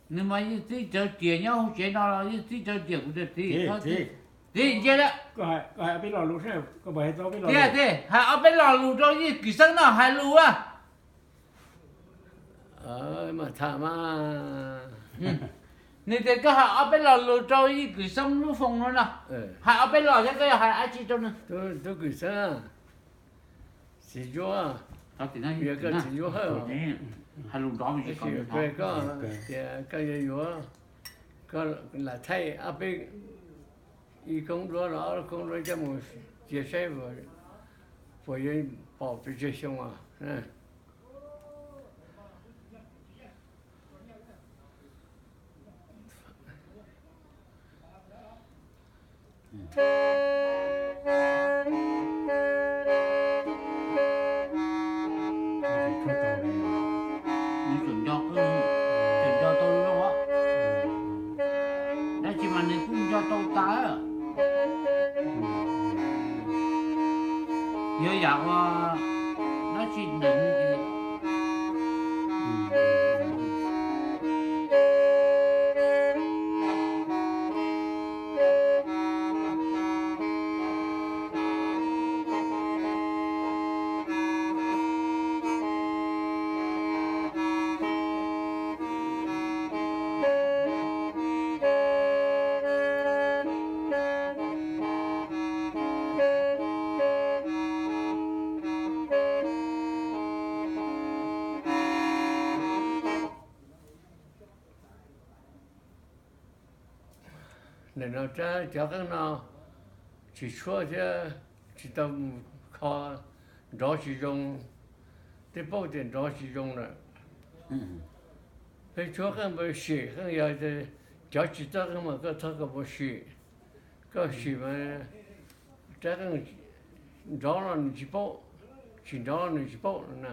Nws mas yeej txib cawv riam nyob hauv tsev no los yeej txib cawv riam kuv tias txiv, txiv nce lawm. Tiag tiag, hais ob peb lo lus rau Yij Kwm Xeeb no hais lus a. Mas tham mas. Nws tias koj hais ob peb lo lus rau Yij Kwm Xeeb lub phone no no. Hais ob peb lo thiab koj yuav hais dab tsi rau nws? Tub Kwm Xeeb, txiv Ntsuab, txiv Ntsuab Hawj, koj tias koj yuav yuav, koj lam thaij ob peb, ib koob duab los ob koob duab coj mus cia saib puas yuav pom pes tsawg xyoo os. Nws tseem nco, tseem nco tau zoo, tab sis mas nws kuj nco tau tas. Yog yam ua dab tsi ntawm nws ces Nim no rab cov qeej no tsis tshuab thiab tsis tau mus kho, nrov tsis zoo, twb paub tias nrov tsis zoo lawm. Peb tshuab qeej mas sim qeej, yog cov tsis txawj qeej mas koj txhob kho mus sim, koj sim mas rab qeej nrov los nws tsis paub, tsis nrov los nws tsis paub no na.